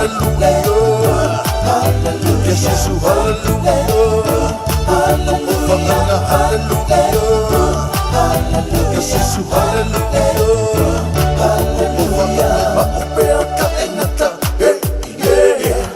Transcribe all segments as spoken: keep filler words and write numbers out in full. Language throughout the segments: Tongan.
Haleluia, haleluia, kia Sīsū, haleluia, haleluia, haleluia, haleluia, kia Sīsū, haleluia, haleluia, maʻu pē ʻo taʻengata, hey, yeah.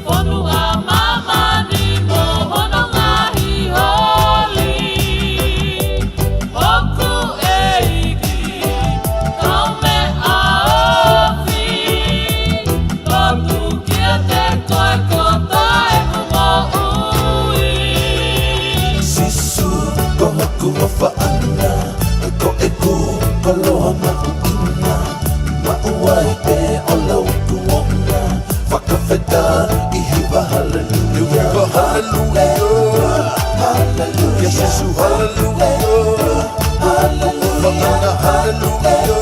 Fonu ʻa māmani mo hono ngaahi holi. ʻOku ʻEiki, kau meʻa ofi. Lotu kiate koe kotoa ʻeku moʻui. Sīsū, ko hoku ʻofaʻanga, ko ʻeku koloa mahuʻinga, maʻu ai pē ʻo lau kuonga, fakafetaʻi hiva haleluia. Hiva haleluia. Haleluia. Kia Sīsū haleluia. Haleluia. Fakana haleluia.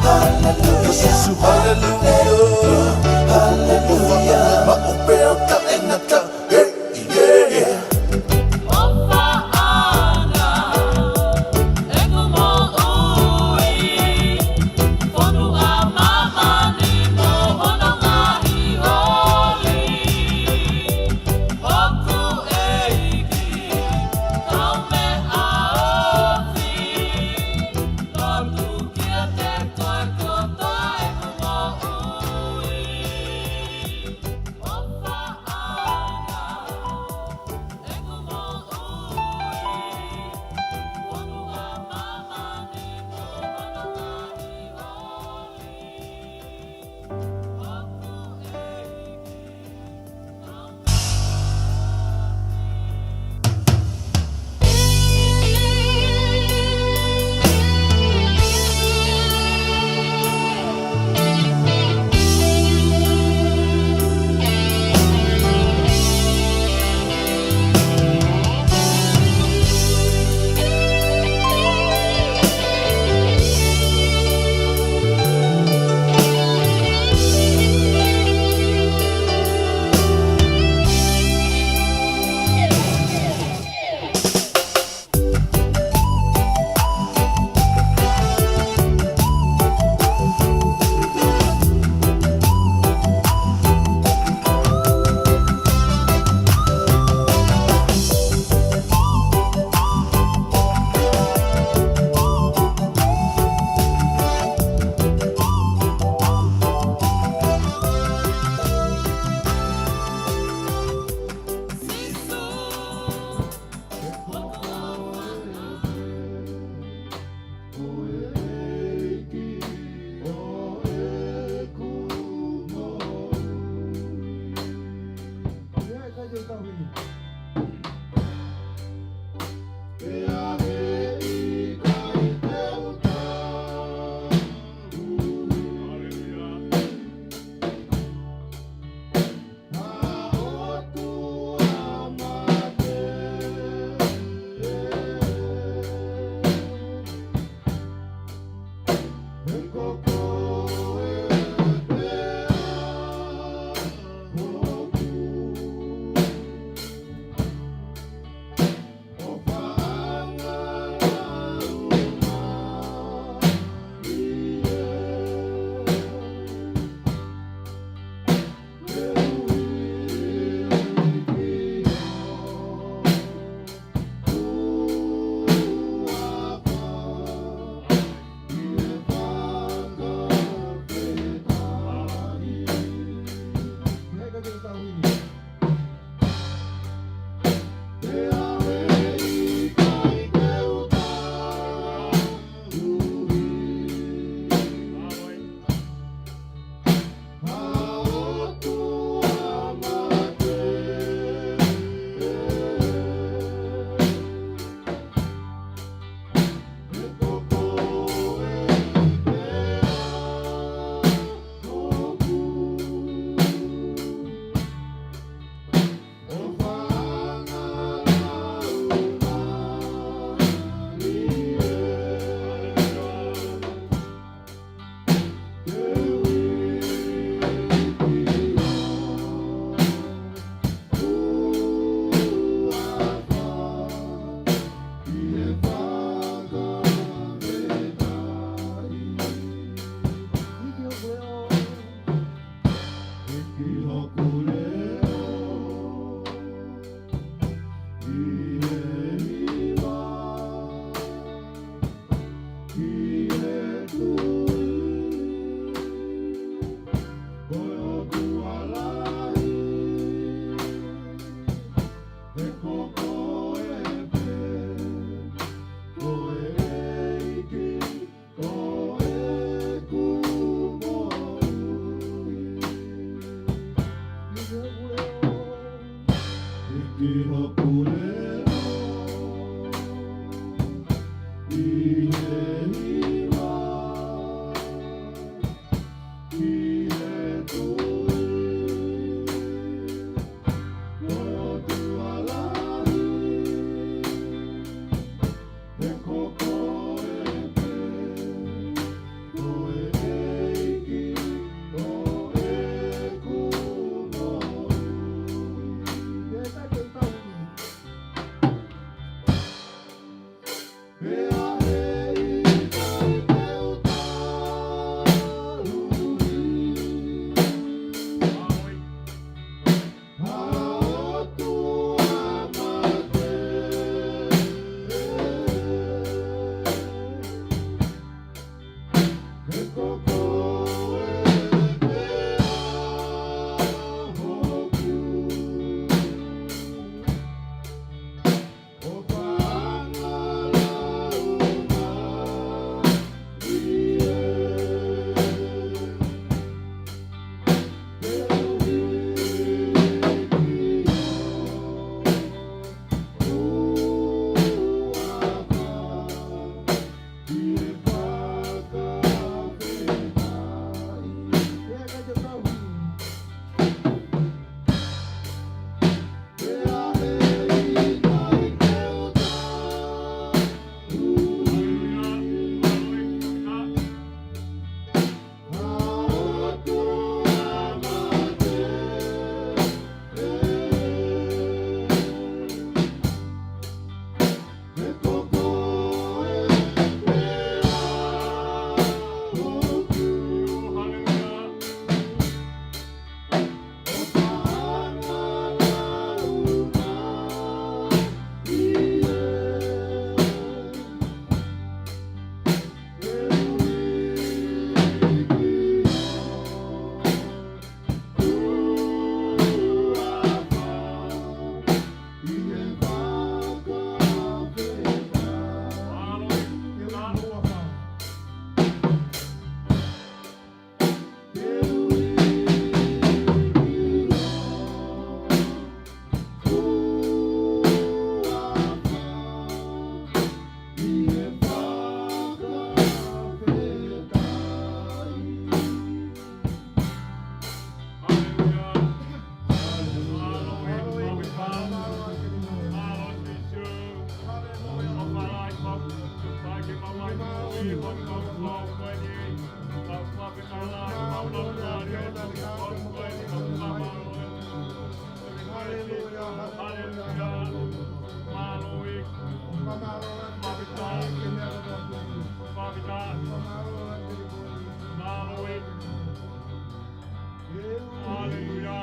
Haleluia. Kia Sīsū haleluia. Haleluia. Maʻu pē ʻo taʻengata. Hey, yeah. ʻOfaʻanga, ʻeku moʻui, fonu ʻa māmani mo hono ngaahi holi. ʻOku ʻEiki, kau meʻa ofi, lotu kiate koe kotoa ʻeku ʻi hoku leʻo, ʻi he hiva, ʻi he tui, ko e ʻOtua lahi, he ko koe pē, ko e ʻEiki ʻo ʻeku moʻui. Pea ʻe ʻikai te u tauhi ha ʻotua mate. He ko koe pē ʻa hoku ʻofa, angalau mai ē. Te u hiki ho huafa ʻi he fakafetaʻi. Haleluia, haleluia. Mālō ē. Mālō ē. Mālō ē. Mālō ē. Haleluia.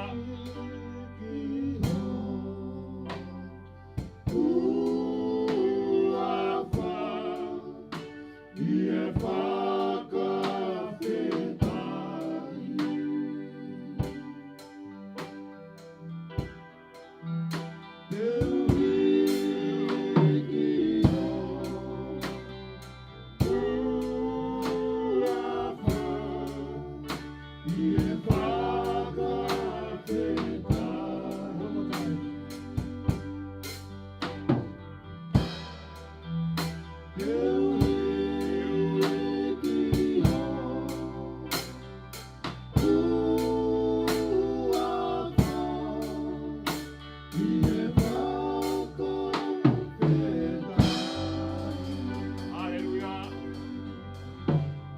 Haleluia.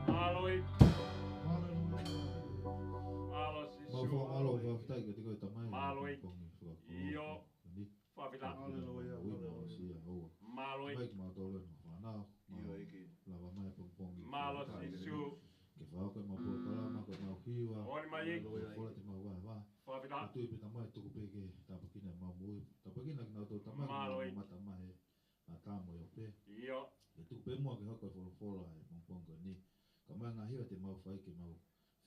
Mālō ē. Mālō Sīsū. Mau fakamālō, fakafetaʻi kiate koe Tamai. Mālō ē. Pongipongi fakakoloa. ʻIo. Ni. Fakafetaʻi. Haleluia. Ui, haleluia. Mālō Sīsū, ʻoua. Mālō ē. Mai ki mautolu ʻa e fānau. ʻIo, ʻEiki. Lava mai pongipongi. Mālō Sīsū. Ke fakahoko ʻemau polokalama, ko ʻemau hiva. Ō mai ē. Haleluia. Folofola te mau vahevahe. Fakafetaʻi. Ko e tui pē Tamai tuku pē ke tāpuekina ʻemau moʻui. Tāpuekina kinautolu Tamai. Mālō ē. Mamata mai he ʻatā mo e ope. ʻIo. Ke tuku pē muʻa ke hoko e folofola he pongipongi ko eni. Ka mai ngaahi hiva te mau fai ke mau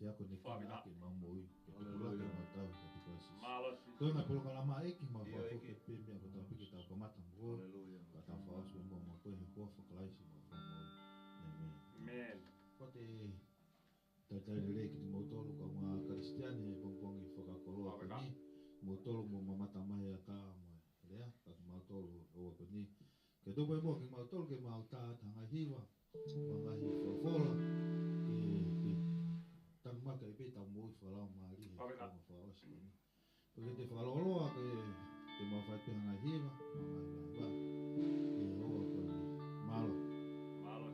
feakonekina Fakafetaʻi. ʻaki ʻemau moʻui. Ke tupulaki Haleluia. ʻemau tauhi kiate koe Sīsū. Mālō Sīsū. Ko e ngaahi polokalama ʻEiki mau ʻIo, ʻEiki. Fakafetaʻi pē meʻa kotoa pē ke tau kamata mo koe. Haleluia. Ka tau fakaʻosi mo koe he huafa ʻo Kalaisi mau fakamoʻui. ʻĒmeni. ʻĒmeni. Ko e talitali lelei kiate kimoutolu kāinga Kalisitiane he pongipongi fakakoloa ko eni. Fakafetaʻi. Kimoutolu ʻoku mou mamata mai he ʻatā mo e Pea mo kimautolu ke mau tā atu ha ngaahi hiva, mo e ngaahi folofola, ke, ke tanumaki ai pē ʻetau moʻui fakalaumālie he ʻaho fakaʻosi ko eni. Pea ke te fakalōloa ke te mau fai pē ha ngaahi hiva, mo e ngaahi vaivai. Ke ʻoua ko e mālō. Mālō.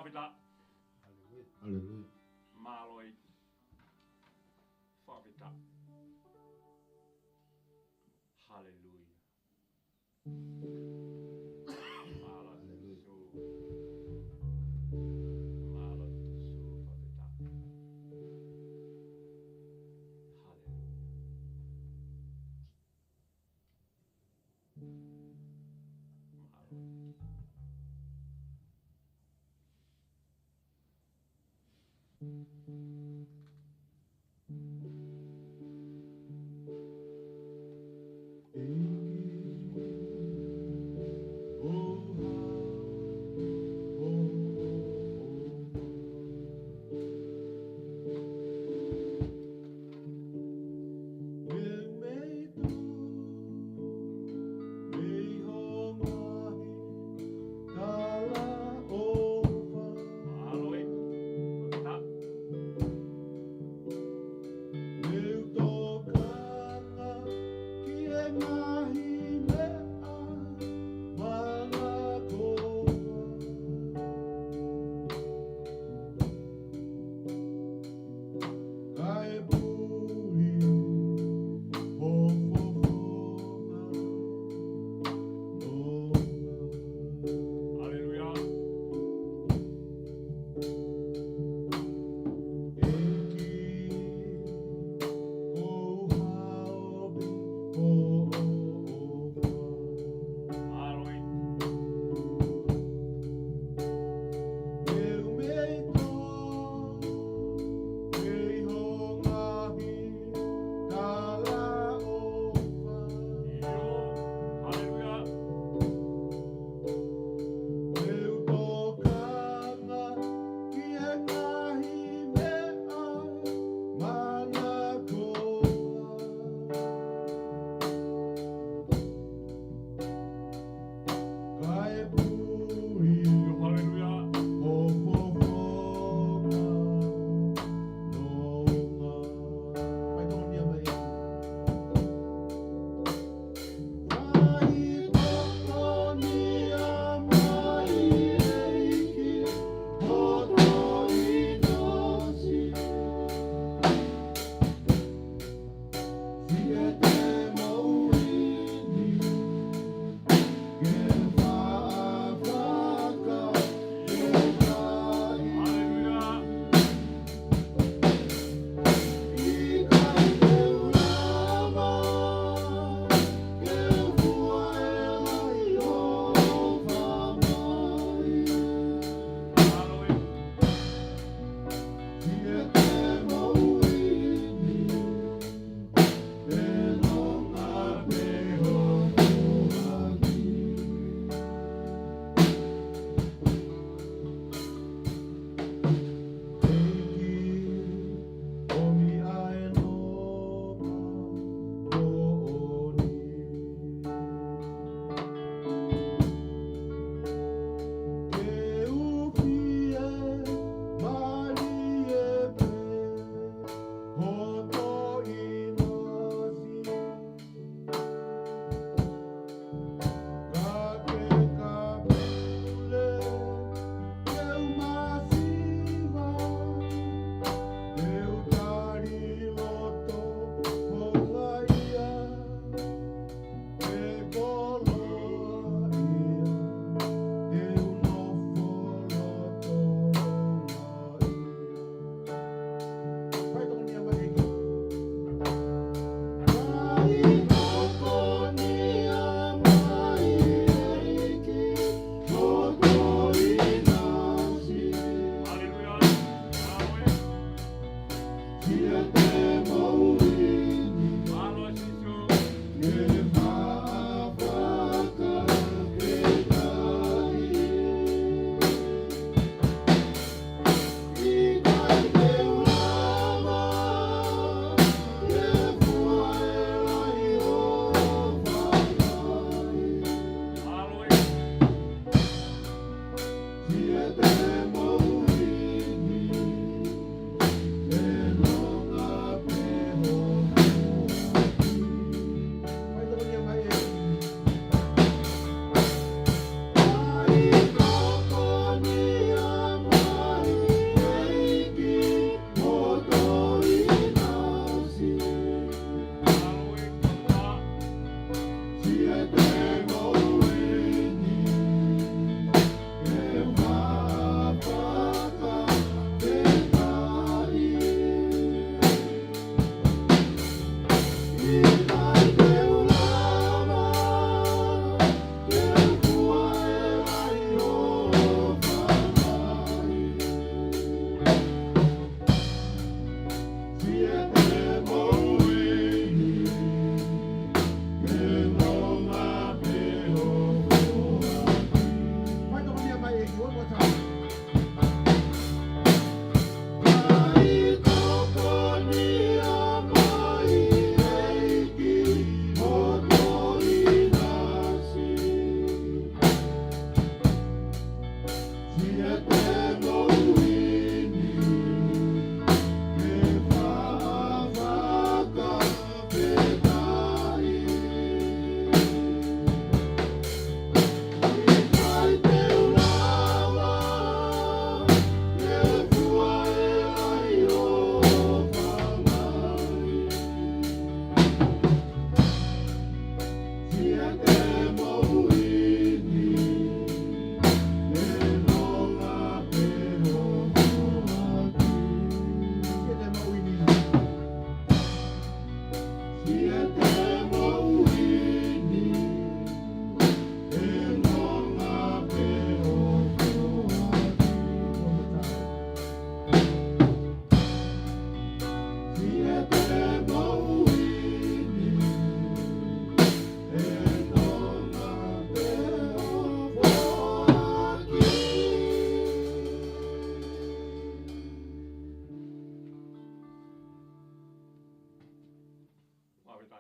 Fakafetaʻi. Haleluia. Mālō ʻEiki. Fakafetaʻi. Haleluia. Mālō ʻEiki Sīsū. Mālō ʻEiki Sīsū. Fakafetaʻi. Haleluia. Mālō ʻEiki.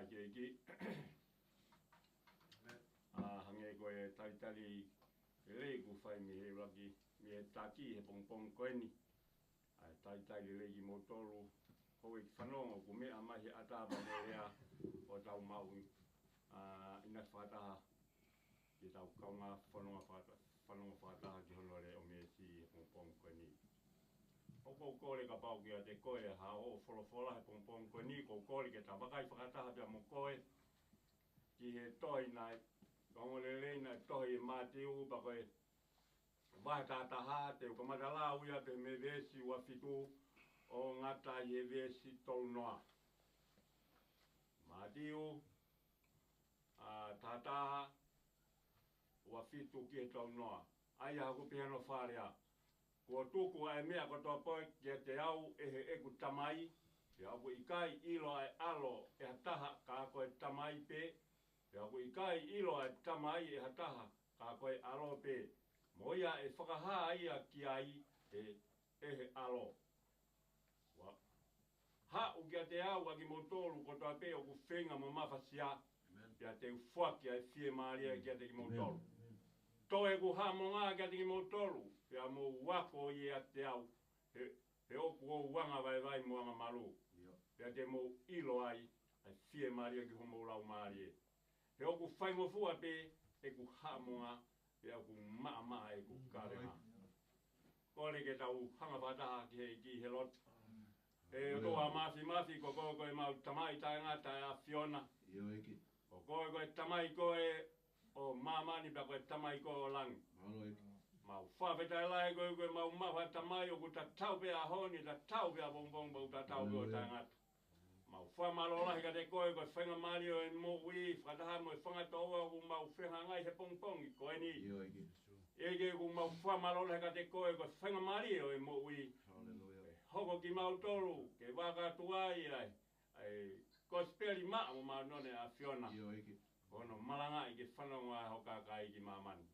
ʻEiki. ʻA, hangē ko e talitali lelei kuo fai mei he ʻuluaki, mei he taki he pongipongi ko eni. ʻA, talitali lelei kimoutolu, houʻeiki fanongo, ʻoku meʻa mai he ʻatā pea mo e lea ʻo tau maʻu, ʻa, ʻinasi fakataha ke tau kaungā fanongo fakata-, fanongo fakataha ki hono leʻo meesi he pongipongi ko eni. ʻOku ou kole kapau kiate koe ha ʻo folofola he pongipongi ko eni, ʻoku ou kole ke ta vakai fakataha pea mo koe ki he tohi naʻe, ongoongolelei naʻe tohi ʻe Mātiu, pea ko e vahe taha taha, te u kamata lau ia pē mei veesi ua fitu ʻo ngata ʻi he veesi tolu noa. Mātiu, ʻa, taha taha, ua fitu ki he tolu noa. ʻA ia ʻoku pehē hono fakalea: Kuo tuku ʻa e meʻa kotoa pē kiate au ʻe heʻeku Tamai, pea ʻoku ʻikai ʻilo ʻa e ʻAlo ʻe ha taha ka ko e Tamai pē, pea ʻoku ʻikai ʻilo ʻa e Tamai ʻe ha taha ka ko e ʻAlo pē, mo ia ʻe fakahā ia ki ai ʻe, ʻe he ʻAlo. Ua. Haʻu kiate au ʻa kimoutolu kotoa pē ʻoku feinga mo mafasia, pea te u foaki ʻa e fiemālie kiate kimoutolu. Toʻo ʻeku haʻamonga kiate kimoutolu, pea mou ako ʻiate au, he, he ʻoku ou angavaivai mo angamalū. Pea te mou ʻilo ai ʻa e fiemālie ki homou laumālie. He ʻoku faingofua pē ʻeku haʻamonga, pea ʻoku maʻamaʻa ʻeku kavenga. Kole ke tau hanga fakataha ki he ʻEiki he lotu. ʻE ʻOtua Māfimafi, ko koe ko ʻemau Tamai taʻengata ʻa e ʻAfiona. Ko koe ko e Tamai koe ʻo māmani pea ko e Tamai koe ʻo langi. Mau fakafetaʻi lahi koe ko ʻemau maʻu ha Tamai ʻoku tatau pē ʻaho ni, tatau pē ʻapongipongi, pea tatau pē ʻo taʻengata. Mau fakamālō lahi kiate koe ko e faingamālie ʻo e moʻui, fakataha mo e fanga toʻoua ʻoku mau fehangahangai he pongipongi ko eni. ʻEiki, ʻoku mau fakamālō lahi kiate koe ko e faingamālie ʻo e moʻui. ʻE hoko kimautolu ke vaka atu ai ʻa e, ʻa e kosipeli maʻa mo māʻoniʻoni ʻa e ʻAfiona. Ko hono malangaʻi ke fanongo ai ho kakai ki māmani.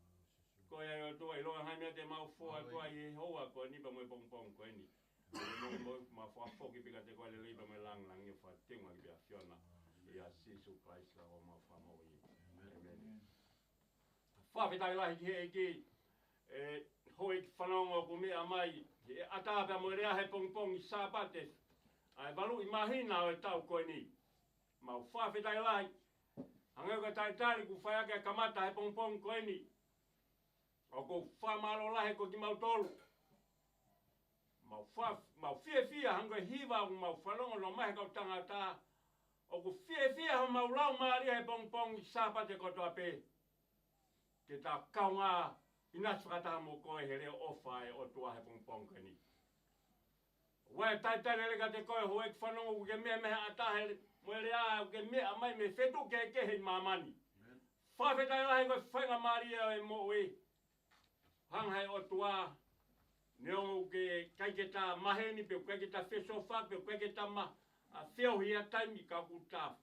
Ko ia ʻOtua, ʻilonga ha meʻa te mau fua atu ai he houa ko eni pea mo e pongipongi ko eni. Mo, mo, mo, mau fakafoki pē kiate koe ʻa e lelei pea mo e lāngilangi ʻo fakateunga ki he ʻAfiona. ʻIa Sīsū Kalaisi ko homau Fakamoʻui. ʻĒmeni. Fakafetaʻi lahi ki he ʻEiki, ʻe, houʻeiki fanongo ʻoku meʻa mai he ʻatā pea mo e lea he pongipongi Sāpate, ʻa e valu ʻi māhina ʻo e taʻu ko eni. Mau fakafetaʻi lahi, hangē ko e talitali kuo fai ʻaki ʻa e kamata he pongipongi ko eni. ʻOku ou fakamālō lahi ko kimautolu. Mau fa-, mau fiefia hangē ko e hiva ʻoku mau fanongo noa mai he kau tangata. ʻOku fiefia homau laumālie he pongipongi Sāpate kotoa pē ke ta kaungā ʻinasi fakataha mo koe he leʻo ʻofa ʻa e ʻOtua he pongipongi ko eni. ʻOua ʻe talitali lelei kiate koe houʻeiki fanongo ʻoku ke meʻa mai he ʻatā he mo e lea ʻoku ke meʻa mai mei he feituʻu kehekehe ʻi māmani. Fakafetaʻi lahi ko e faingamālie ʻo e moʻui. Hanga ʻe he ʻOtua, neongo ʻoku ʻikai ke ta maheni pe ʻoku ʻikai ke ta fesofa pe ʻoku ʻikai ke ta ma-, ʻa, feohi ʻa e taimi ka ʻoku ta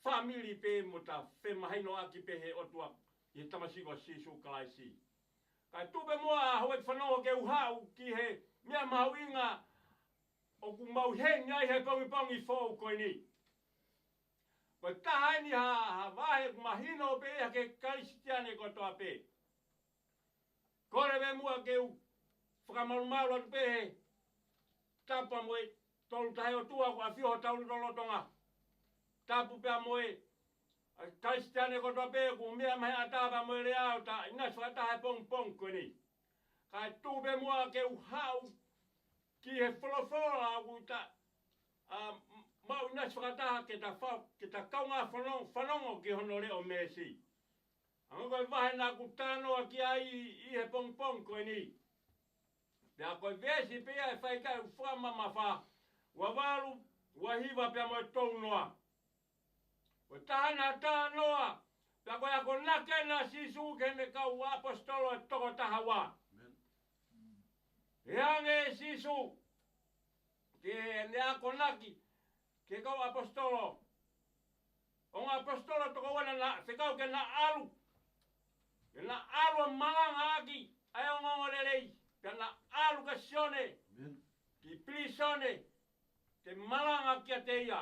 fāmili pē mo ta femahinoʻaki pē he ʻOtua ʻi he tamasiʻi ko Sīsū Kalaisi. Kae tuku pē muʻa houʻeiki fanongo ke u haʻu ki he meʻa mahuʻinga ʻoku mau ʻi heni ai he pongipongi foʻou ko eni. Ko e taha eni ha, ha vahe ʻoku mahino pē ia ki he Kalisitiane kotoa pē. Kole pē muʻa ke u fakamalumalu atu pē he tapu pea mo e Tolu Tahaʻi ʻOtua ʻoku ʻafio ʻi hotau lotolotonga. Tapu pea mo e, ʻa e Kalisitiane kotoa pē ʻoku meʻa mai he ʻatā pea mo e lea ʻo ta ʻinasi fakataha he pongipongi ko eni. Kae tuku pē muʻa ke u haʻu ki he folofola ʻoku ta, ʻa, m-, maʻu ʻinasi fakataha ke ta fa-, ke ta kaungā fanong-, fanongo ki hono leʻo meesi. Hangē ko e vahe naʻa ku talanoa ki ai ʻi he pongipongi ko eni. Pea ko e veesi pē ia ʻe fai ki ai ʻeku fakamamafa, ua valu, ua hiva pea mo e tolu noa. Ko e taha eni ha talanoa, pea ko e akonaki eni ʻa Sīsū ki heʻene kau ʻaposetolo ʻe toko taha ua. ʻĒmeni. ʻE hanga ʻe Sīsū ke ne akonaki ki he kau ʻaposetolo. Ongo ʻaposetolo toko ua naʻa na fekau ke na ʻalu. Ke na ʻalu ʻo malangaʻaki ʻa e ongoongolelei. Pea na ʻalu kia Sione, ʻĒmeni, ki pilīsone, ke malanga kiate ia.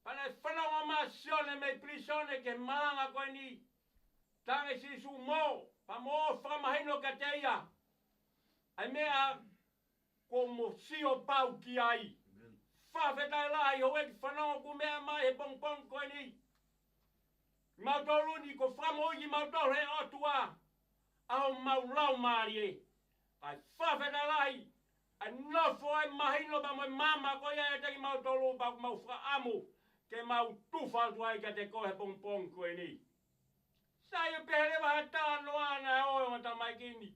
Pea naʻe fanongo mai ʻa Sione mei pilīsone ki he malanga ko eni. Talaange ʻe Sīsū, mou ō, pea mou fakamahino kiate ia ʻa e meʻa kuo mou sio pau ki ai. Fakafetaʻi lahi, houʻeiki fanongo, ʻoku meʻa mai he pongipongi ko eni kimautolu ni, kuo fakamoʻui kimautolu ʻe he ʻOtua ʻa homau laumālie. Kae fakafetaʻi lahi, ʻa e nofo ʻa e mahino pea mo e maama ko ia ʻiate kimautolu, pea ʻoku mau fakaʻamu ke mau tufa atu ai kiate koe he pongipongi ko eni. Sai, ʻo pehē leva ʻe he talanoa naʻe ʻoange ʻe he tamaiki ni.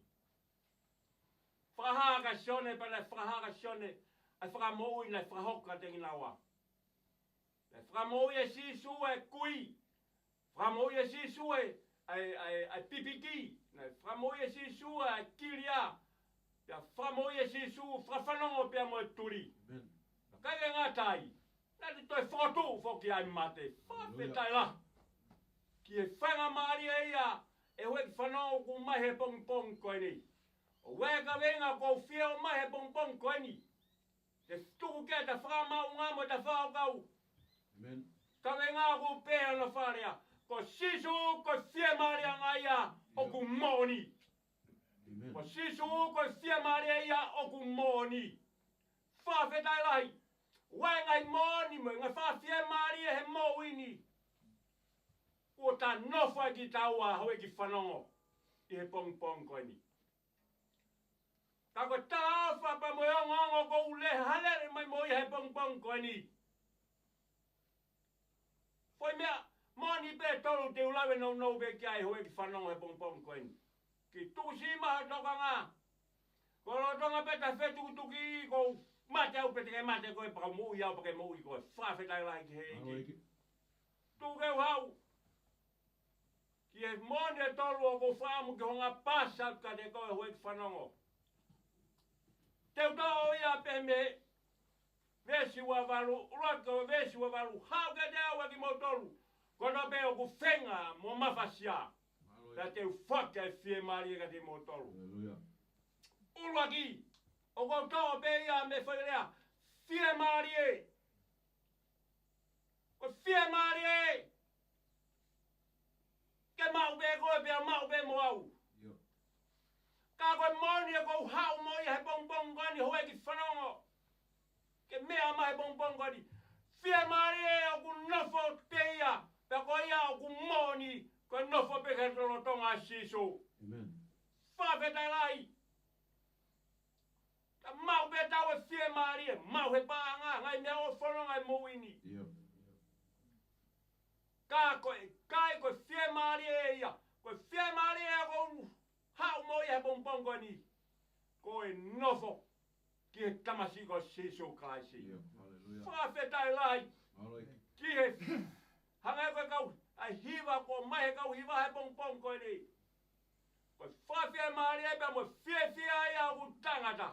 Fakahā ʻa Sione, pea naʻe fakahā ʻa Sione ʻa e fakamoʻui naʻe fakahoko kiate kinaua. Naʻe fakamoʻui ʻe Sīsū ʻa e kui. Fakamoʻui ʻe Sīsū ʻa e, ʻa e, ʻa e, ʻa e pipiki. Naʻe fakamoʻui ʻe Sīsū ʻa e kilia. Pea fakamoʻui ʻe Sīsū, fakafanongo pea mo e tuli. ʻĒmeni. Naʻe ʻikai ke ngata ai, naʻe toe fokotuʻu foki ʻa e mate. Fakafetaʻi lahi. Ki he faingamālie ia, ʻe houʻeiki fanongo, ʻoku ʻomai he pongipongi ko eni. ʻOua ʻe kaveinga, ʻoku ou fie ʻomai he pongipongi ko eni ke tuku ke ta fakamaʻunga mo ta fakakau. ʻĒmeni. Kaveinga ʻoku pehē hono fakalea: Ko Sīsū ko e fiemālié ia ʻoku moʻoni. ʻĒmeni. Ko Sīsū ko e fiemālie ia ʻoku moʻoni. Fakafetaʻi lahi. ʻOua ʻe ngaahi moʻoni mo e ngaahi fakafiemālie he moʻui ni kuo ta nofo ai kitaua, houʻeiki fanongo, ʻi he pongipongi ko eni. Ka ko e talaʻofa pea mo e ongoongo ʻoku ou lele hake mai mo ia he pongipongi ko eni. Foʻi meʻa moʻoni pē ʻe tolu te u lave nounou pē ki ai, houʻeiki fanongo, he pongipongi ko eni. Ke tuku siʻi mai ho tokanga. Ko e lolotonga pē ʻeta fetukutuki, ko e mate au pē te ke mate koe, pea ko e moʻui au pea ke moʻui koe. Fakafetaʻi lahi ki he ʻEiki. Mālō ʻEiki. Tuku ke u haʻu ki he moʻoni ʻe tolu ʻoku ou fakaʻamu ke hanga ʻo paasi atu kiate koe, houʻeiki fanongo. Te u toʻo ia pē mei he veesi uavalu, ʻuluaki ko e veesi uavalu: Haʻu kiate au ʻa kimoutolu kotoa pē ʻoku feinga mo mafasia, mālō ʻEiki, pea te u foaki ʻa e fiemālie kiate kimoutolu. Haleluia. ʻUluaki, ʻoku ou toʻo pē ia mei he foʻi lea fiemālie. Ko e fiemālie ke maʻu pē koe pea maʻu pē mo au. ʻIo. Ka ko e moʻoni ʻoku ou haʻu mo ia he pongipongi ko eni, houʻeiki fanongo, ke meʻa mai he pongipongi ko eni. Fiemālie ʻoku nofo pē ia, pea ko ia ʻoku moʻoni, ko e nofo pē ki he lolotonga ʻo Sīsū. ʻĒmeni. Fakafetaʻi lahi. Ta maʻu pē ʻe taua e fiemālie, maʻu he paʻanga, ngaahi meʻa ʻoku fononga he moʻui ni. ʻIo. Ka ko e, ka ko e fiemālie ia, ko e fiemālie ʻoku ou haʻu mo ia he pongipongi ko eni, ko e nofo ki he tamasiʻi ko Sīsū Kalaisi. ʻIo, haleluia. Fakafetaʻi lahi. Mālō ʻEiki. Ki he, hangē ko e kau, ʻa e hiva, ʻoku ʻomai he kau hiva he pongipongi ko eni. Ko e fakafiemālie pea mo e fiefia ia ʻoku tangata,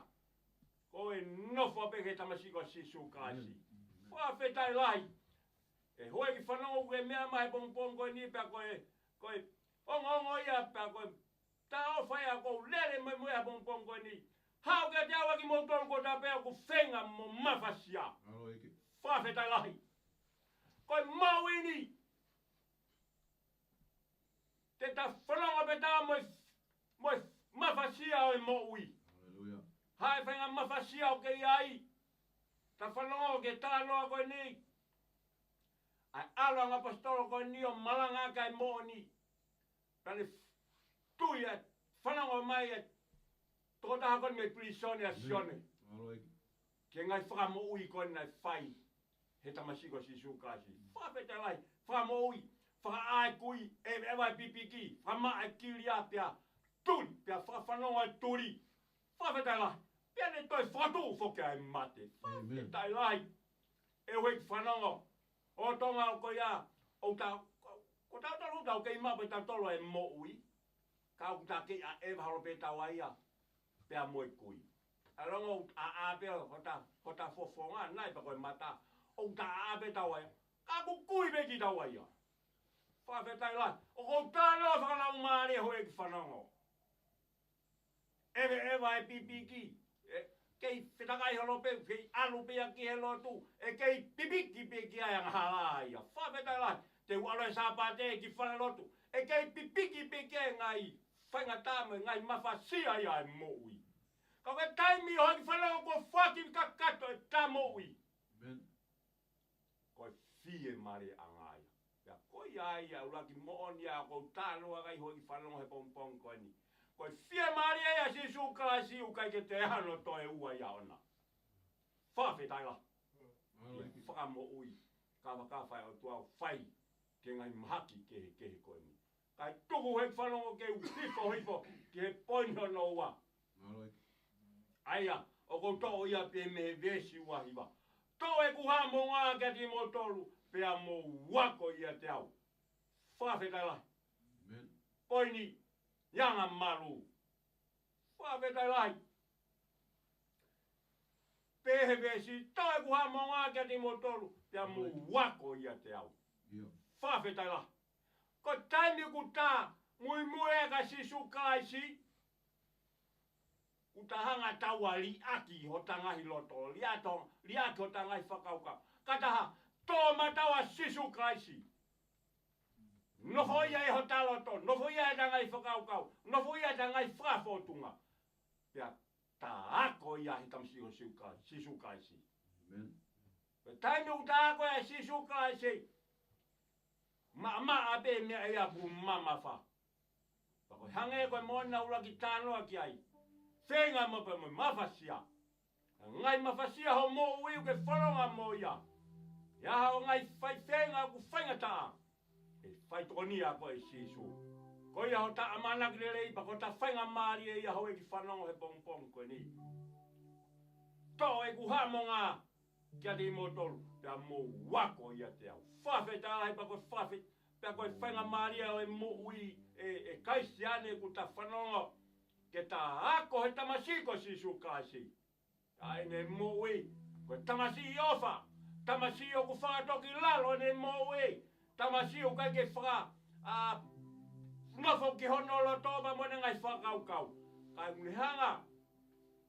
ko e nofo pē ki he tamasiʻi ko Sīsū Kalaisi. ʻĒmeni. Fakafetaʻi lahi. ʻE houʻeiki fanongo, ʻoku ke meʻa mai he pongipongi ko eni, pea ko e, ko e ongoongo ia, pea ko e talaʻofa ia ʻoku ou lele mai mo ia he pongipongi ko eni. Haʻu kiate au ʻa kimoutolu kotoa pē ʻoku feinga mo mafasia. Mālō ʻEiki. Fakafetaʻi lahi. Ko e moʻui ni, te ta fanongo pē ta mo e, mo e mafasia ʻo e moʻui. Haleluia. Ha e faʻahinga mafasia ʻoku ke ʻi ai? Ta fanongo ki he talanoa ko eni, ʻa e ʻalu ʻa e kau ʻaposetolo ko eni ʻo malanga ki he moʻoni. Pea ne tui ʻa e fanongo mai ʻa e tokotaha ko eni mei pilīsone, ʻa Sione. ʻĒmeni. Mālō ʻEiki. Ki he ngaahi fakamoʻui ko eni naʻe fai he tamasiʻi ko Sīsū Kalaisi. Fakafetaʻi lahi, fakamoʻui, fakaʻā e kui, ʻeveʻeva e pipiki, fakamaʻa e kilia pea tuli, pea fakafanongo e tuli. Fakafetaʻi lahi, pea ne toe fokotuʻu foki ʻa e mate. ʻĒmeni. Fakafetaʻi lahi. ʻE houʻeiki fanongo, ʻo Tonga ʻoku ʻi ai, ʻoku ta, ko, ko tautolu ʻoku tau kei maʻu pē tautolu e moʻui. Ka ʻoku ta kei ʻaʻeva holo pē taua ia pea mo e kui. ʻAlonga ʻoku ʻaʻā pē hota, hota fofonga nai pea ko e mata. ʻOku ta ʻaʻā pē taua ia, ka ʻoku kui pē kitaua ia. Fakafetaʻi lahi. ʻOku ou talanoa fakalaumālie, houʻeiki fanongo. ʻEveʻeva e pipiki. ʻE, kei fetaka ʻai holo pē, kei ʻalu pē ia ki he lotu, ʻe kei pipiki pē ki ai angahala ia. Fakafetaʻi lahi, te u ʻalu he Sāpate ki falelotu, ʻe kei pipiki pē ki ai ngaahi faingataʻa mo e ngaahi mafasia ia ʻa e moʻui. Ka ko e taimi ʻo e kiʻi fanongo kuo foaki kakato ʻeta moʻui. Amen. Ko e fiemālie ʻanga ia. Pea ko ia ai ʻa e ʻuluaki moʻoni ia ʻoku ou talanoa ki ai he kiʻi fanongo he pongipongi ko eni. Ko e fiemālie ia ʻa Sīsū Kalaisi ʻoku ʻikai ke toe hano toe ua ia ʻona. Fakafetaʻi lahi. Amen. Fakamoʻui. Kafakafa ʻa e ʻOtua ʻoku fai ki he ngaahi mahaki kehekehe ko eni. Kae tuku he kiʻi fanongo ke u hifo hifo ki he poini hono ua. Mālō. ʻA ia, ʻoku ou toʻo ia pē mei he veesi ua hiva. Toʻo ʻeku haʻamonga kiate kimoutolu, pea mou ako ʻiate au. Fakafetaʻi lahi. Amen. Poini, ʻi he anga malu. Fakafetaʻi lahi. Pehē he veesi, toʻo ʻeku haʻamonga kiate kimoutolu, pea mou ako ʻiate au. ʻIo. Fakafetaʻi lahi. Ko e taimi ʻoku ta muimui ai kia Sīsū Kalaisi, ʻoku ta hanga ʻo tau ʻa liʻaki hota ngaahi loto, liʻato, liʻaki hota ngaahi fakakaukau. Ka ta ha, toʻo mata ʻa Sīsū Kalaisi. Nofo ia ʻi hota loto, nofo ia ʻi hota ngaahi fakakaukau, nofo ia ʻi hota ngaahi fakafōtunga. Pea ta ako ia he tamasiʻi ʻo Sīsū Kalaisi. Amen. Ko e taimi ʻoku ta ako ai ʻa Sīsū Kalaisi, maʻamaʻa pē meʻa ia ʻoku mamafa. Pea ko e hangē ko e moʻoni naʻa ku ʻuluaki talanoa ki ai. Feinga mo pē mo e mafasia. Ngaahi mafasia ho moʻui ʻoku ke fononga mo ia. ʻI ai haʻo ngaahi faifeinga ʻoku faingataʻa. ʻE faitokonia koe ʻe Sīsū. Ko ia hota ʻamanaki lelei pea ko hota faingamālie ia he kiʻi fanongo he pongipongi ko eni. Toʻo ʻeku haʻamonga kiate kimoutolu, pea mou ako ʻiate au. Fakafetaʻi lahi pea ko e fakafe-, pea ko e faingamālie ʻo e moʻui ʻa e, ʻa e Kalisitiane ʻoku ta fanongo, ke ta ako he tamasiʻi ko Sīsū Kalaisi. ʻA ʻene moʻui, ko e tamasiʻi ʻofa, tamasiʻi ʻoku fakatōkilalo ʻene moʻui, tamasiʻi ʻoku ʻikai ke faka-, ʻa, nofo ki hono loto pea mo ʻene ngaahi fakakaukau. Ka ʻoku ne hanga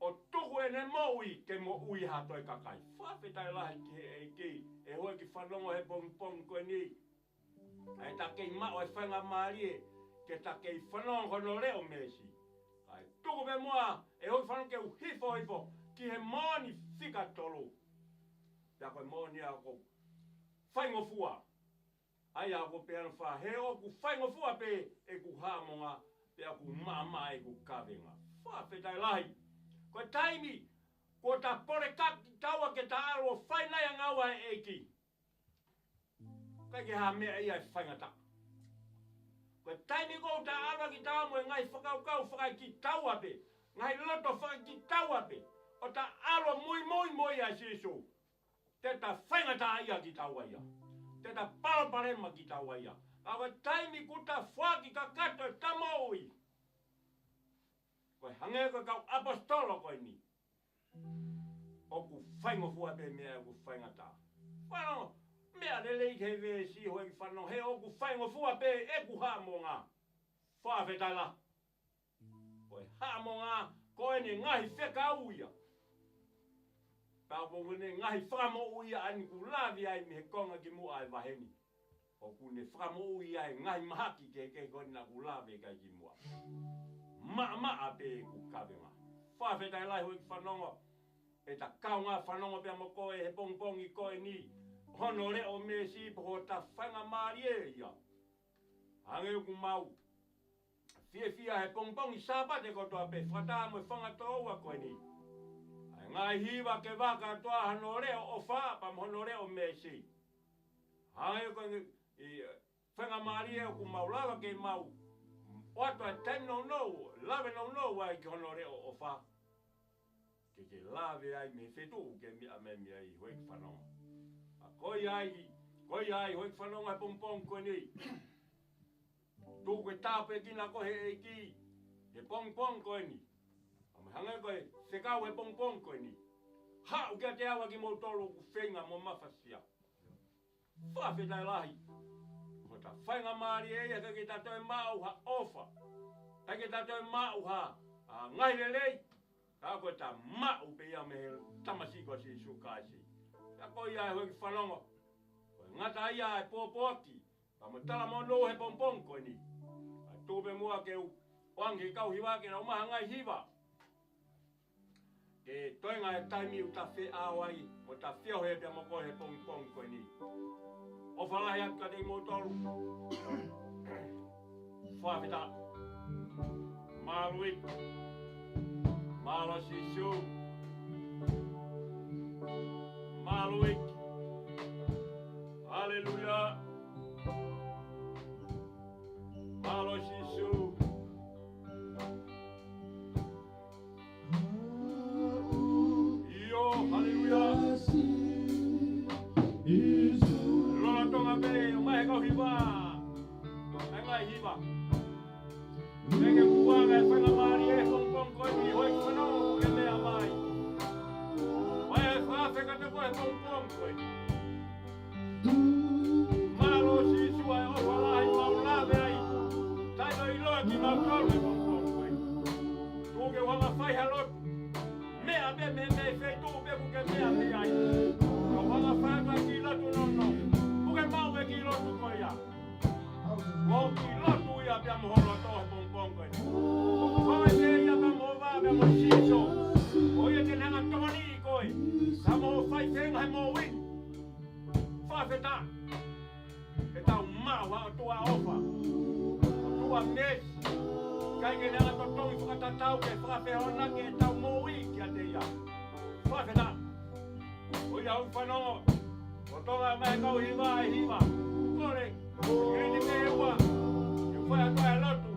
ʻo tuku ʻene moʻui ke moʻui ha toe kakai. Fakafetaʻi lahi ki he ʻEiki, ʻe he kiʻi fanongo he pongipongi ko eni. ʻA ia ta kei maʻu ʻa e faingamālie, ke ta kei fanongo hono leʻo meesi. ʻA ia tuku pē muʻa, ʻe hoi fanongo ke u hifo hifo, ki he moʻoni fika tolu. Pea ko e moʻoni ia ʻoku faingofua. ʻA ia ʻoku pehē hono fā, he ʻoku faingofua pē ʻeku haʻamonga, pea ʻoku maʻamaʻa ʻeku kavenga. Fakafetaʻi lahi. Ko e taimi, kuo ta polekaki taua ke ta ʻalu ʻo fai nai ʻa e ngāue ʻa e ʻEiki. ʻIkai ke ha meʻa ia ʻe faingataʻa. Ko e taimi ko ē ʻoku ta ʻalu ai kitaua mo e ngaahi fakakaukau fakaekitaua pē, ngaahi loto fakaekitaua pē, ʻo ta ʻalu ʻo muimui mo ia ʻa Sīsū, te ta faingataʻaʻia kitaua ia. Te ta palopalema kitaua ia. Ka ko e taimi ʻoku ta foaki kakato ʻeta moʻui, ko e hangē ko e kau ʻaposetolo ko eni. ʻOku faingofua pē meʻa ʻoku faingataʻa. Fanongo, meʻa lelei he veesi, he kiʻi fanongo, he ʻoku faingofua pē ʻeku haʻamonga. Fakafetaʻi lahi. Ko e haʻamonga, ko ʻene ngaahi fekau ia. Pea ko ʻene ngaahi fakamoʻui ia ʻa eni ʻoku lave ai mei he konga kimuʻa ʻa e vahe ni. ʻOku ne fakamoʻui ʻa e ngaahi mahaki kehekehe ko eni naʻa ku lave ki ai kimuʻa. Maʻamaʻa pē ʻeku kavenga. Fakafetaʻi lahi he kiʻi fanongo. ʻE ta kaungā fanongo pea mo koe he pongipongi ko eni. Hono leʻo meesi pea ko hota faingamālie ia. Hangē ʻoku mau fiefia he pongipongi Sāpate kotoa pē fakataha mo e fanga toʻa ko eni. ʻA e ngaahi hiva ke vakai atu ʻa hono leʻo ʻofa pea mo hono leʻo meesi. Hangē ko e, ʻi, faingamālie ʻoku mau lava ke mau ʻoatu ʻa e taimi nounou, lave nounou ai ki hono leʻo ʻofa. Ke ke lave ai mei he feituʻu ke meʻa mai mei ai he kiʻi fanongo. ʻA ko ia ai, ko ia ai he kiʻi fanongo he pongipongi ko eni. Tuku ke tāpuekina koe he ʻEiki he pongipongi ko eni. ʻA mo e hangē ko e fekau he pongipongi ko eni. Haʻu kiate au ʻa kimoutolu ʻoku feinga mo mafasia. Fakafetaʻi lahi. Ko hota faingamālie ia, ʻikai ke ta toe maʻu ha ʻofa. ʻIkai ke ta toe maʻu ha, ʻa, ngaahi lelei. Ka ko ʻeta maʻu pē ia mei he Tamasiʻi ko Sīsū Kalaisi. Pea ko ia ʻe hoi fanongo. Ko e ngata ia e pōpoaki. Ka mo tala mo nō he pongipongi ko eni. Ka tuku pē muʻa ke u ʻoange ki he kau hiva ke nau maʻu ha ngaahi hiva. Ke toe ngaahi taimi ʻoku ta feʻao ai, mo ta feohi pea mo koe he pongipongi ko eni. ʻOfa lahi atu kiate kimoutolu. Fakafetaʻi. Mālō ʻEiki. Mālō Sīsū. Mālō ʻEiki. Haleluia. Mālō Sīsū. ʻIo, haleluia. Lolotonga pē, ʻomai he kau hiva. Ngaahi hiva. Mei he kuonga e faingamālie he pongipongi ko eni, hoi fanongo ke meʻa mai. Mai e fakafetaʻi kiate koe he pongipongi ko eni. Mālō Sīsū ʻa e ʻofa lahi mau lave ai. Taimi ʻoku ʻiloa kimautolu he pongipongi ko eni. Tuku ke u hanga fai ha lotu. Meʻa pē mei he feituʻu pē ʻoku ke meʻa mei ai. Ka u hanga fai atu ha kiʻi lotu nounou. Kuo ke maʻu e kiʻi lotu ko ia. Ko e kiʻi lotu ia pea mo ho loto he pongipongi ko eni. Ko e meʻa ia pea mo vā pea mo Sīsū. Ko ia te ne hanga tokoniʻi koe. Ka mo fai fenga he moʻui. Fakafetaʻi. Ke tau maʻu ʻa e ʻOtua ʻofa. ʻOtua meesi. ʻIkai ke ne hanga totongi fakatatau ke fakafehoanaki ʻetau moʻui kiate ia. Fakafetaʻi. Ko ia ʻoku fanongo. Ko e toka mai kau hiva e hiva. Kole. Kili ni ke ua. Ke fai atu e lotu.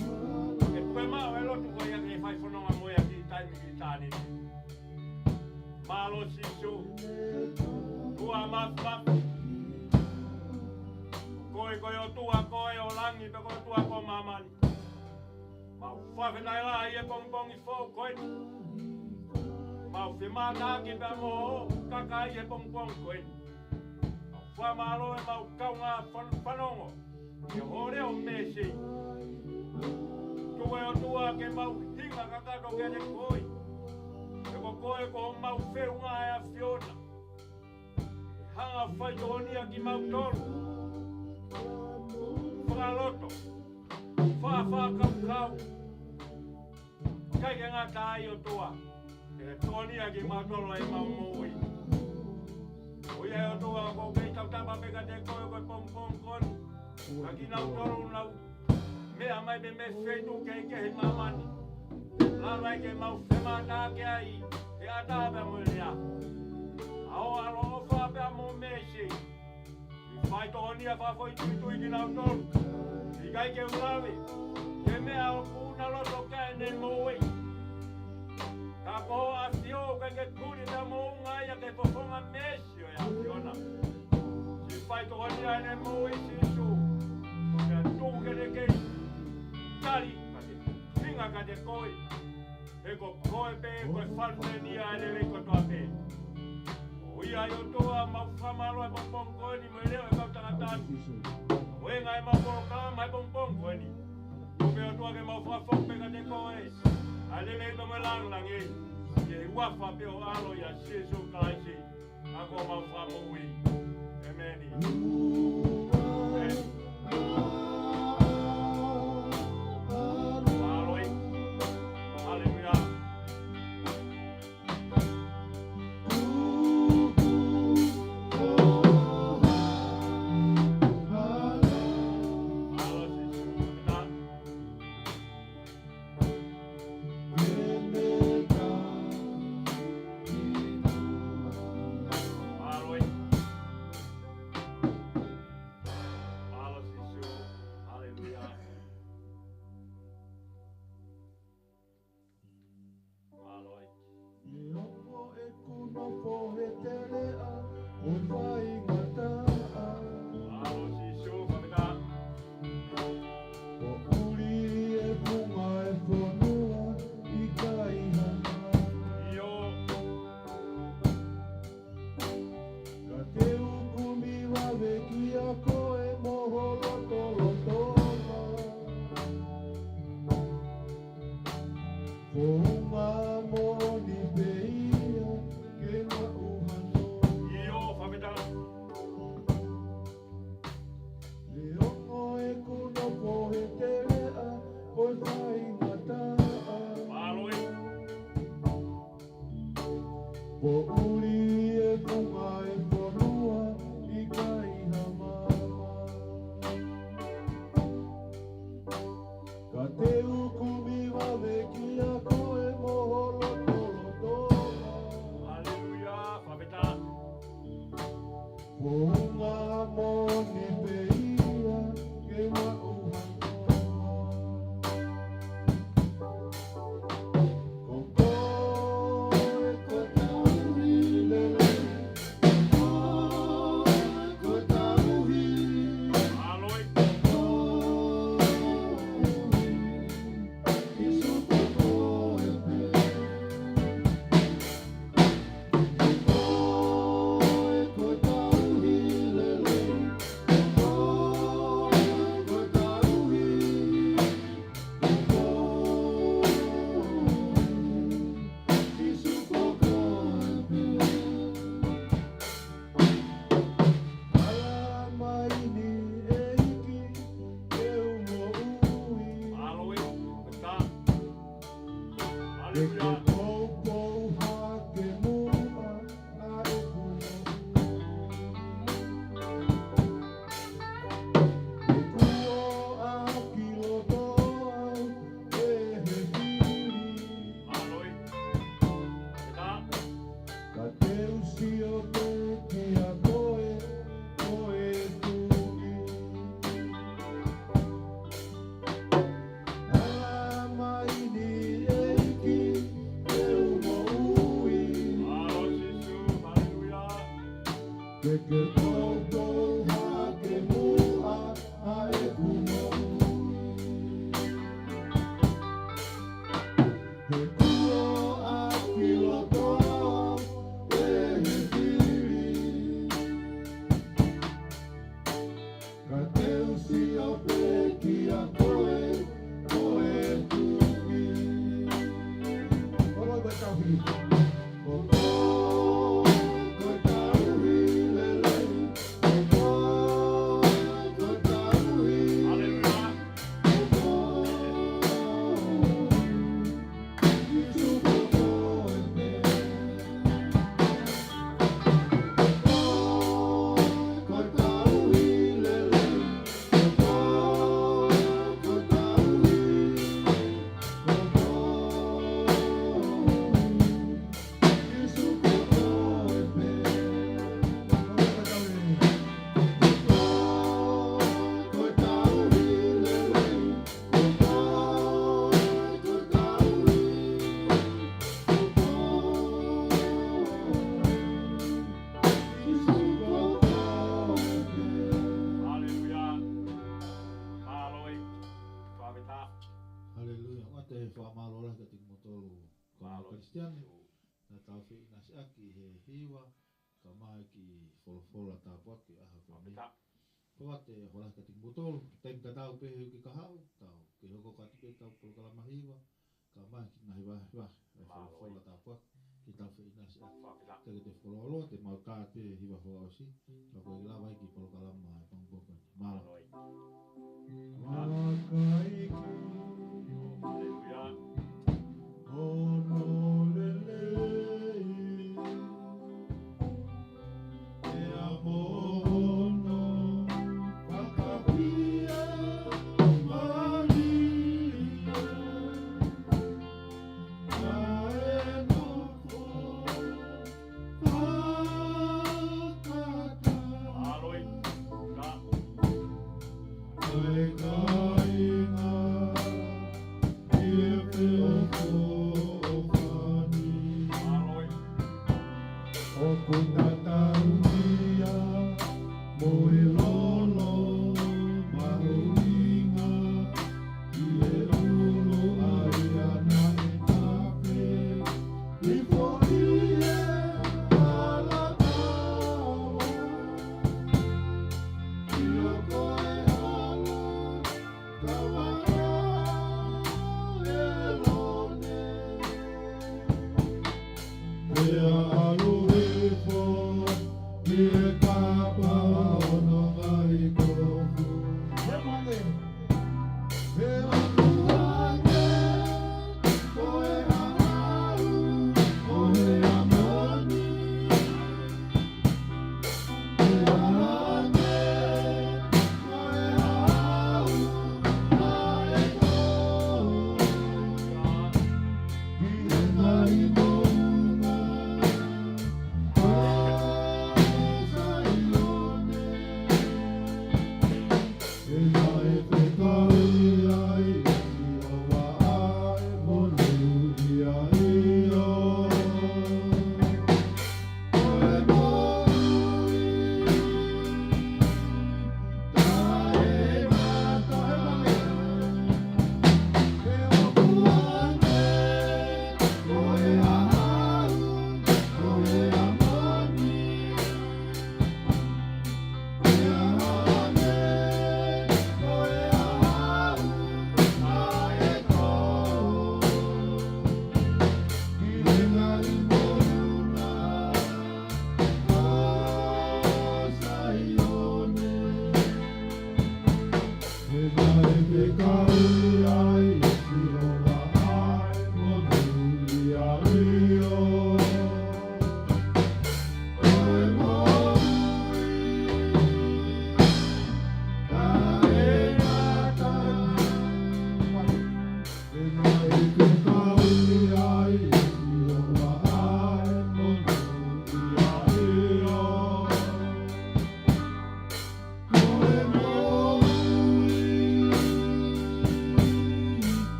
Ke tuku maʻu e lotu ko ia ke fai fononga mo ia ki taimi ki tāniti. Mālō Sīsū. ʻOtua mafimafi. Ko e, ko e ʻOtua ko e ʻo langi, pea ko e ʻOtua ko māmani. Mau fakafetaʻi lahi he pongipongi foʻou ko eni. Mau femātaaki pea mo ho kakai he pongipongi ko eni. Mau fakamālō he mau kaungā fan-, fanongo. Ke hole ʻo meesi. Tuku ʻe ʻOtua ke mau hinga kakato kiate koe. He ko koe ko homau feʻunga ʻa e ʻAfiona. Hanga fai tokoni ʻa kimautolu. Fakaloto. Fakafakakaukau. ʻIkai ke ngata ai ʻOtua. Ke tokoni ʻa kimautolu ʻi heʻemau moʻui. ʻOiauē ʻOtua ʻoku kei tautapa pē kiate koe ko e pongipongi ko eni. Ka kinautolu nau meʻa mai pē mei he feituʻu kehekehe ʻi māmani. Lava ai ke mau femātaaki ai, he ʻatā pea mo e lea. ʻA ho ʻaloʻofa pea mo e meesi. ʻI fai tokoni ʻa fakafoʻituitui kinautolu. ʻIkai ke u lave. Ke meʻa ʻoku na loto ka ʻene moʻui. Ka ko ho ʻAfio ʻoku ʻikai ke kuli na moʻunga ia ke fofonga meesi ʻo e ʻAfiona. Siʻi fai tokoni ʻa ʻene moʻui Sīsū. Pea tuku ke ne kei tali, ka ke hinga kiate koe. He ko koe pē, ko e fale ni ʻa e lelei kotoa pē. ʻOiauē ʻOtua mau fakamālō he pongipongi ko eni mo e leʻo ʻo e kau tangata ni. ʻO e ngaahi mau polokalama he pongipongi ko eni. Tuku pē ʻOtua ke mau fakafoki pē kiate koe. ʻA e lelei pea mo e lāngilangi. ʻI he huafa pē ʻo ho ʻAlo ia Sīsū Kalaisi. ʻA ko homau Fakamoʻui. ʻĒmeni. ʻĒmeni. Mālō ʻEiki. Haleluia. Mālō Sīsū. Mālō ʻEiki. Mālō Sīsū. Haleluia. Mālō ʻEiki. Neongo ʻeku nofo he teleʻa ʻo faingataʻa. Mālō Sīsū, fakafetaʻi. Ko ʻuli e funga e fonua ʻikai hana. ʻIo. Ka te u kumi vave kia koe mo ho lotolotonga. Founga moʻoni pē ia ke ma Poʻuli e funga e fonua ʻikai ha maama. Ka te u kumi vave kiate koe mo ho lotolotonga. Haleluia, fakafetaʻi. Founga moʻoni pē ia ke maʻu ha konga. Ko koe ko e tauhi lelei, ko koe ko e tauhi. Haleluia. Sīsū ko koe pē. Haleluia. Ke ke poupou hake muʻa ʻa ʻeku moʻui. Ke kuo ʻaki loto au ʻe he fili. Haleluia. Ka te u sio pē kiate koe, ko e tuʻi. Ala mai ni ʻEiki, ke u moʻui. Mālō Sīsū, haleluia. Ke ke poupou hake muʻa ʻa ʻeku moʻui. He kuo ʻaki loto au ʻe he fili. Ka te u sio pē kiate koe, ko e tuʻi. Ko koe ko e tauhi. Ko koe ko e tauhi lelei. Ko koe ko e tauhi. Haleluia. Ko koe. Haleluia. Mālō ʻEiki. Fakafetaʻi. Haleluia. ʻOatu e fakamālō lahi kiate kimoutolu kāinga Kalisitiane naʻa tau feʻinasiʻaki he hiva, kae ʻumaʻā e kiʻi folofola tāpuaki ʻo e ʻaho ko eni. Fakafetaʻi. ʻOatu e fakamālō lahi kiate kimoutolu, taimi tatau pē he uike kahaʻu, tau kei hoko atu pē ʻetau polokalama hiva, kae ʻumaʻā e kiʻi ngaahi vahevahe ʻo e folofola tāpuaki, ke tau feʻinasiʻaki. Fakafetaʻi. Te ke te fakalōloa, te mau tā atu e hiva fakaʻosi, ka kuo lava e kiʻi polokalama he pongipongi ko eni. Mālō. Mālō. Fakafetaʻi. Haleluia. Hono lelei. Pea mo hono fakafiefiemālie, naʻe nofo fakataha. Haleluia. ʻA e kāinga ʻi he feʻofoʻofani. ʻOku tatau ia mo e loto mahuʻinga ʻi he ʻulu ʻa ia naʻe tafe hifo ʻi he hala taua. ʻIo ko e hala Pea ʻalu hifo ki he kapa ʻo hono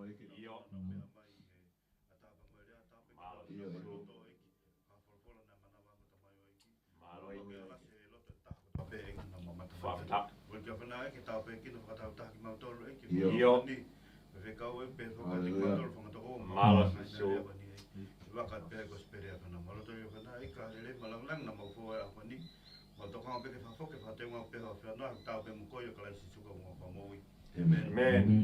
ʻIo. Mālō Sīsū. Mālō ʻEiki. Fakafetaʻi. ʻIo. Mālō Sīsū. Mālō Sīsū. ʻĒmeni.